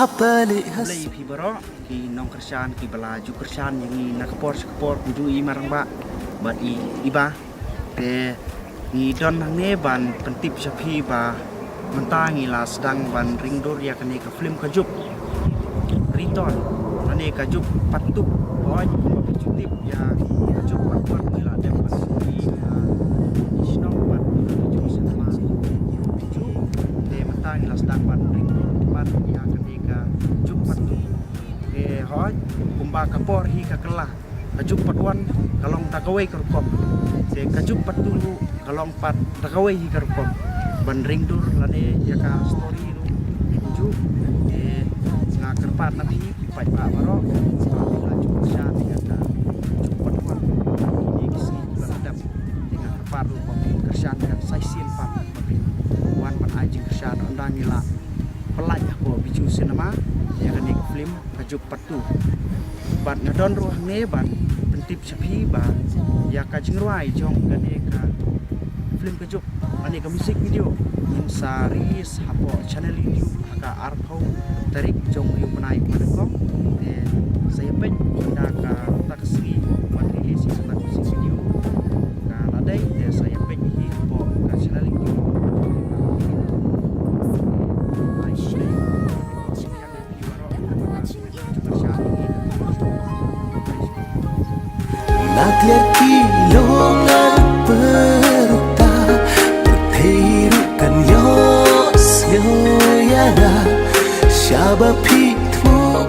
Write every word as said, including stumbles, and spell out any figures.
Khublei ïa phi baroh ki nongkyrshan kiba la ju kyrshan ïa ngi na ka por sha ka por, kumjuh i Marangbah bad i, i Bah. Te ngi don hangne ban pyntip sha phi ba mynta ngi la sdang ban ring dur ïa kane ka film Ka Juk Return lane Ka Juk Part two. Hooid, kumba phi ju tip ïa Ka Juk Part one ngi la dep ban screen ha i shnong bad ha Bijou Cinema. Te mynta ngi la sdang ban ring dur pat ïa kane Ka Juk Part two. Te hooid, kumba ka por hi ka kylla, Ka Juk Part one ka long da kawei ka rukom, te Ka Juk Part two ruh ka long pat da kawei hi ka rukom. Ban ring dur lane ïa ka story ruh kumjuh. Te nga kyrpad na phi ki paidbah baroh ba phin la ju kyrshan ïa Ka Juk Part one. Kine ki sngi kiba la dep, te nga kyrpad ruh ba phin kyrshan ïa ka sa shisien pat ba phin wan ban ai jingkyrshan. Ynda ngi la pyllait hapoh Bijou Cinema ïa kane ka film Ka Juk Part two. Bad nga don ruh hangne ban pyntip sha phi ba ïa ka jingrwai jong kane ka film Ka Juk lane ka music video ngin sa release hapoh channel YouTube ha ka arphew tarik jong une u bnai ba nyngkong. Te sa ïa peit ynda kata ka sngi ban release ïa kata ka music video. Ka la dei te sa ïa peit hi hapoh ka channel YouTube. Nga kliar ki long ngan pyrta, pyrthei ruh kan ïohsngew ïa nga. Shaba phi thmu